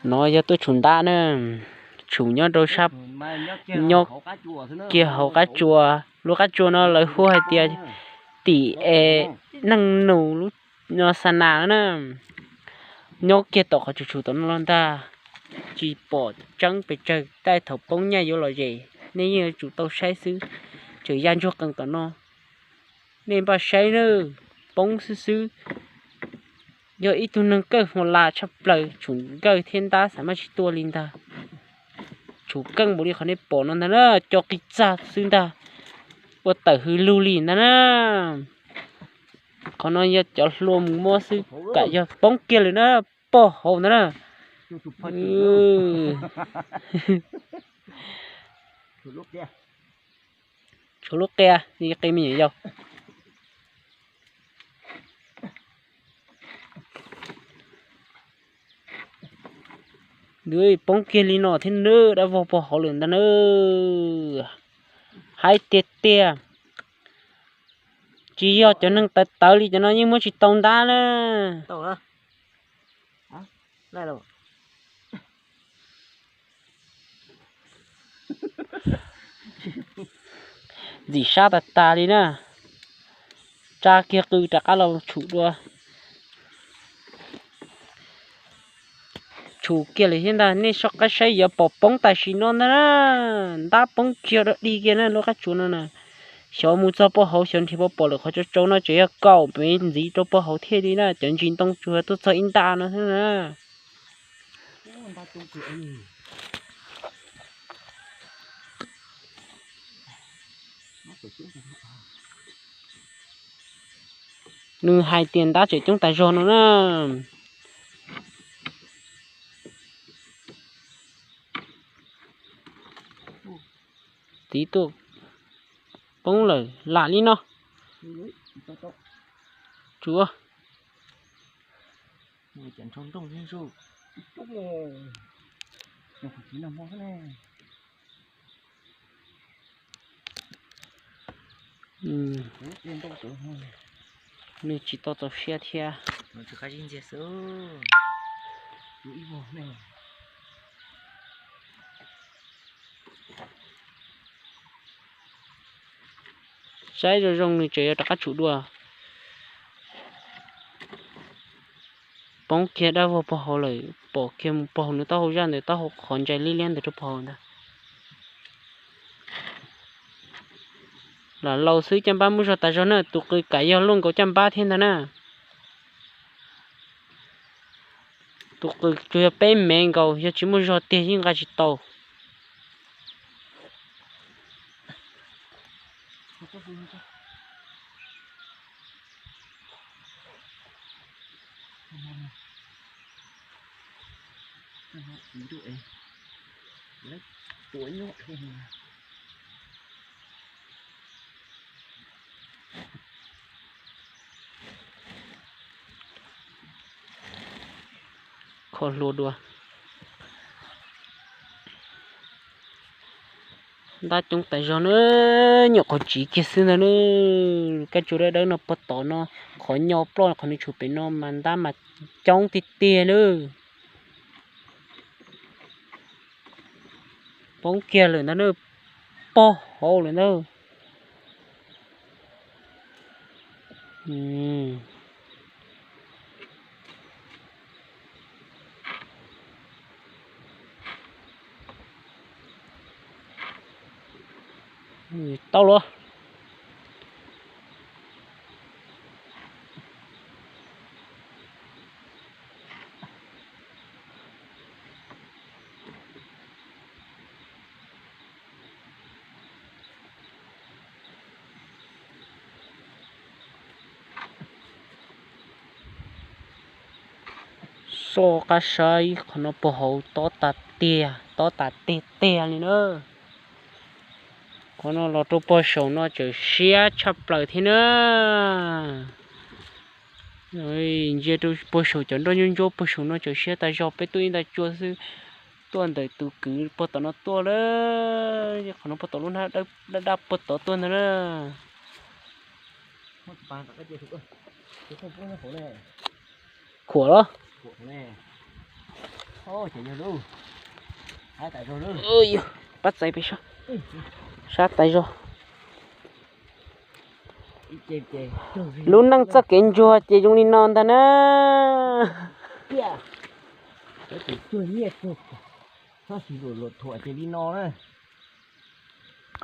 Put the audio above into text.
No yog tuaj tshum ntab na, tshum nyob rau sab, nyob kiag hauv qab tsua. Lub qab tsua no lawv hu hais tias tim es neej nus lub no xa nas na. Nyob kiag tom qhov tshum tshum tom no los ntag, tsis pom tseeb pes tsawg, tej thaum poob nyaj yuav los zem, nej yeej yuav tsum tau saib xwb. Tseem ya ntsuag qees tom no, nej npaj saib na, poob xwb xwb. Yog ib tug neeg kawj hmo las tshaj plaws, tshum nkawj thiab ntab xav maj tsis tuaj li ntag. Tshum keej npaum li qhov nej pom no ntag na, co qis txag xwb ntag, ua tawm hws lug li ntag na. Qhov no yog cov hlua mus muab xwb, kam yog poob kiag lawm na, pog hauv ntag na. Tshuav lub qia, qia me nyuam yaus. Nws poob kiag li no thiab na, dab vog pog hauv lawm ntag na. Haib tiag tiag, tsis yog cov neeg tawv tawv li cov no yeej muab tsis tau ntab na. Ntxim sab tas tas li na. Tsa kiag qws rov qab los tshum dua. Tshum kiag lawm thiab ntag, nej soj qab saib yuav pom poob tam sim no ntag na. Ntab poob tsis yog dog dig kiag na, lub qab tsuas no na. Xyov mus txog puag hauv, xyov nrhiav puas pom lawm, qhov tsau tsau no tseem yog kaum mev ntxiv rau puag hauv thiaj li na, cov ntsis ntoo tsuas tuaj txog ib nta no xwb na. Nws hais tias ntab tseem coob tas zog no na. Tiv tuaj poob lawm lam li no. Tsuav. Nws tsis tau txaus siab thiab. Saib zoo zoo nws tseem yuav rov qab tshum dua. Poob kiag dab vog puag hauv lawm, pom kiag mus puag hauv nws taub hau zaj ntawd, taub hau qhov ntsais liab liab ntawd rau puag hauv ntag. Lam laus xwb caj npab muaj zog tas zog na, tus qws kam yog luaj nkaus caj npab thiab ntag na. Tus qws tsuas yog peb mev nkaus, yog tsis muaj zog tiag yeej nqa tsis tau. Kho hlua dua. Ntab coob tas zog na, nyuam qhuav tsiv kiag xwb ntag na. Kab tsuas dawb dawb no puag tom no, qhov nyo ploj qhov nws tshum pem no mas ntab mas coob tiag tiag na. Poob kiag lawm ntag na, pog hauv lawm ntag. Tau los. Soj qab saib qhov no puag hauv tob tas tiag, tob tas tiag tiag li na. Qhov no los rau puag saum no tseem siab tshaj plaws thiab na. Ntsia rau puag saum cov nroj ntsuab ntsuab puag saum no tseem siab tas zog, peb tuaj ib nta tsua xwb, tuaj ntawm tus kwv puag tom no tuaj lawm, qhov no puag tom lub hnab dab dab puag tod tuaj ntag na. Khuam los. Pab txais peb sab, sab tais zog. Lub neej txoj kev ntsuag ces zoo li no ntag na. Txhob tsis luam luam thuam ces li no na.